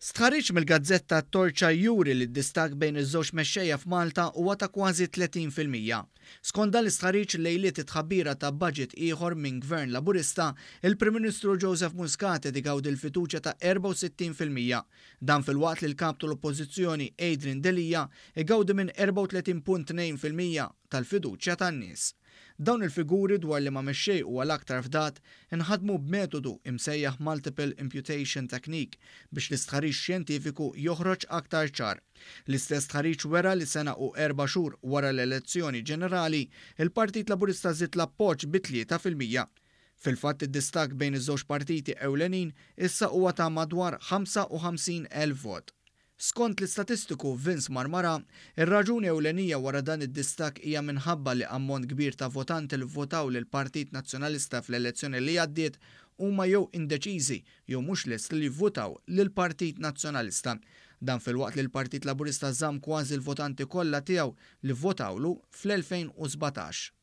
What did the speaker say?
Stħarriġ mill-gazzetta Torċa juri li d-distakk bejn iż-żewġ mexxejja f'Malta huwa ta' kważi 30%. Skont dan l-istħarriġ lejliet it-tħabbira ta' budget ieħor minn Gvern Laburista, il-Prim Ministru Joseph Muscat qed igawdi l-fiduċja ta' 64%. Dan filwaqt li l-Kap tal-Oppożizzjoni Adrian Delia igawdi minn 34.2% tal-fiduċja tan-nies. Dawn il-figuri dwar liema mexxej huwa l-aktar fdat inħadmu b'metodu imsejjaħ Multiple Imputation Technique biex l-istħarriġ xjentifiku joħroġ aktar ċar. L-istess stħarriġ wera li sena u erba' xhur wara l-elezzjoni ġenerali, il-Partit Laburista żied l-appoġġ bi 3%. Fil-fatt id-distakk bejn iż-żewġ partiti ewlenin issa huwa ta' madwar 55,000 vot. Skont l-istatistiku Vince Marmara, ir-raġuni ewlenija wara dan id-distakk hija minħabba li ammont kbir ta' votanti li vvotaw lill-Partit Nazzjonalista fl-elezzjoni li għaddiet huma jew indeċiżi jew mhux lesti li jivvutaw lill-Partit Nazzjonalista. Dan filwaqt li l-Partit Laburista żamm kważi l-votanti kollha tiegħu li vvotawlu fl-2017.